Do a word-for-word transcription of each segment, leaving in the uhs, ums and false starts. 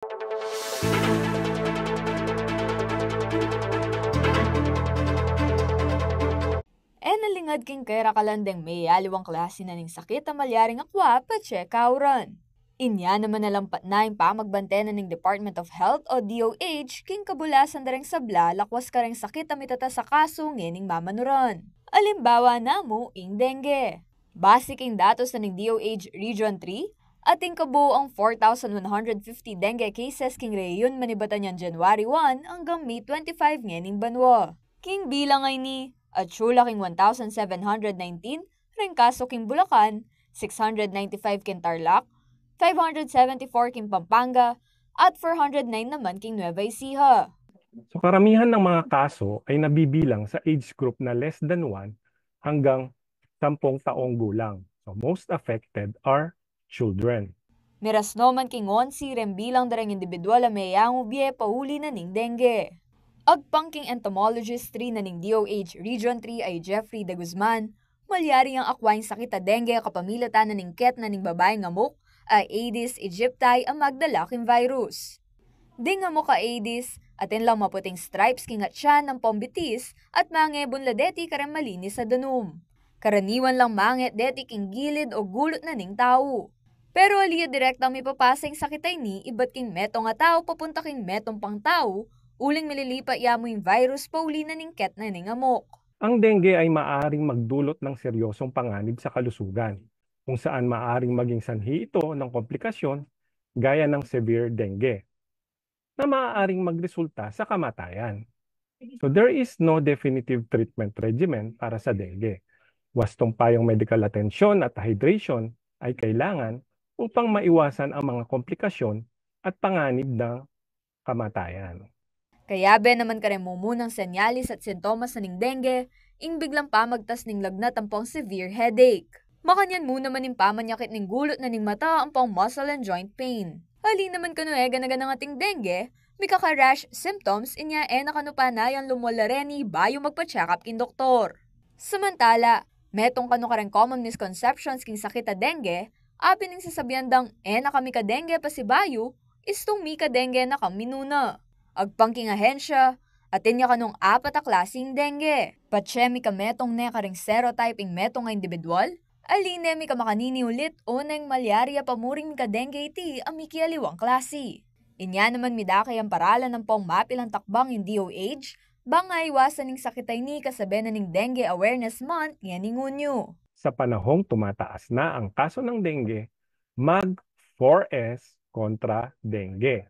E na lingad king kerakalan deng meyaliwang klasi na ning sakit a malyaring akwa patse kauran. Inya naman a lampat na ing pamagbante na ning Department of Health o D O H king kabulasan da reng sabla lakwas kareng sakit a mitata sa kasu ngening mamanuran. Alimbawa na mu ing dengue. Base king datos na ning D O H Region three, atin kabuang four thousand one hundred fifty dengue cases king reyun manibatan yang January one anggang May twenty-five ngening banua. King bilang a ini, atsu la king one thousand seven hundred nineteen reng kasu king Bulacan, six hundred ninety-five king Tarlac, five hundred seventy-four king Pampanga, at four hundred nine naman king Nueva Ecija. So, karamihan ng mga kaso ay nabibilang sa age group na less than one hanggang sampung taong gulang. So, most affected are children. Miras no man king onse reng bilang da reng indibidwal a meyangu bie pauli na ning dengue. Agpang king entomologist three na ning D O H Region three a i Jeffrey de Guzman, malyari yang akwa ing sakit a dengue kapamilatan na ning ket na ning babaing amok a Aedes aegypti a magdala king virus. Ding amok a Aedes, atin lang maputing stripes king atyan ampong bitis at mangebun la deti kareng malinis a danum. Karaniwan lang manget deti king gilid o gulut na ning tau. Pero ali ya direktang mipapasa ing sakit a ini ibat king metung a tau papunta king metung pang tau, uling mililipat ya mu ing virus pauli na ning ket na ning amok. Ang dengue ay maaaring magdulot ng seryosong panganib sa kalusugan, kung saan maaaring maging sanhi ito ng komplikasyon gaya ng severe dengue na maaaring magresulta sa kamatayan. So, there is no definitive treatment regimen para sa dengue. Wastung payong medical atensyon at hydration ay kailangan upang maiwasan ang mga komplikasyon at panganib ng kamatayan. Kayabe naman kareng mumunang senyalis at sintomas na ning dengue, ing biglang pamagtas ning lagnat ampong severe headache. Makanyan mu naman ing pamanyakit ning gulut na ning mata ampong muscle and joint pain. Ali naman kanu e gana-ganang ating dengue, mikaka-rash symptoms, inya e na kanu panayang lumwal la reni bayu magpa-check up king doktor. Samantala, metung kanu kareng common misconceptions king sakit a dengue, apin ing sasabian dang e na kami ka-dengue pasibayu, istung mika-dengue na kang minuna. Agpang king ahensya, atin ya kanung apat a klasi ing dengue. Patse mika-metung ne kareng serotype ing metung a indibidwal, ali ne mika-makanini ulit o neng malyari a pamuring mika-dengue iti a mikialiwang klasi. Inya naman midake yang paralan ampong mapilang takbang ing D O H, bang aiwasan ing sakit a ini kasabe na ning Dengue Awareness Month ngening Hunyo. Sa panahong tumataas na ang kaso ng dengue, mag four S kontra dengue.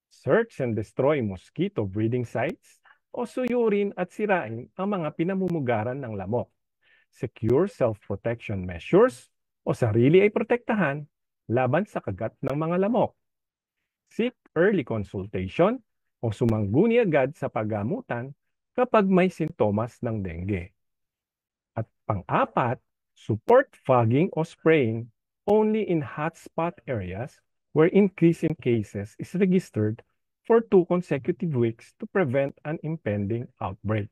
Search and destroy mosquito breeding sites o suyurin at sirain ang mga pinamumugaran ng lamok. Secure self-protection measures o sarili ay protektahan laban sa kagat ng mga lamok. Seek early consultation o sumangguni agad sa pagamutan kapag may sintomas ng dengue. At pang-apat, support fogging o spraying only in hotspot areas where increase in cases is registered for two consecutive weeks to prevent an impending outbreak.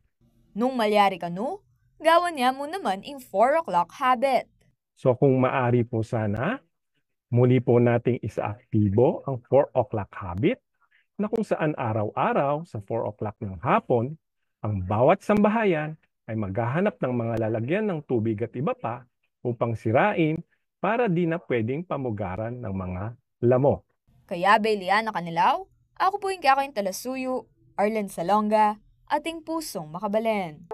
Nung malyari kanu, gawan ya mu naman ing four o'clock habit. So kung maari po sana, muli po nating isaaktibo ang four o'clock habit na kung saan araw-araw sa four o'clock ng hapon, ang bawat sambahayan ay maghahanap ng mga lalagyan ng tubig at iba pa upang sirain para di na pwedeng pamugaran ng mga lamok. Kayabe Liana Canilaw, aku pu ing kekayung talasuyu, Arlen Salonga, ating pusung makabalen.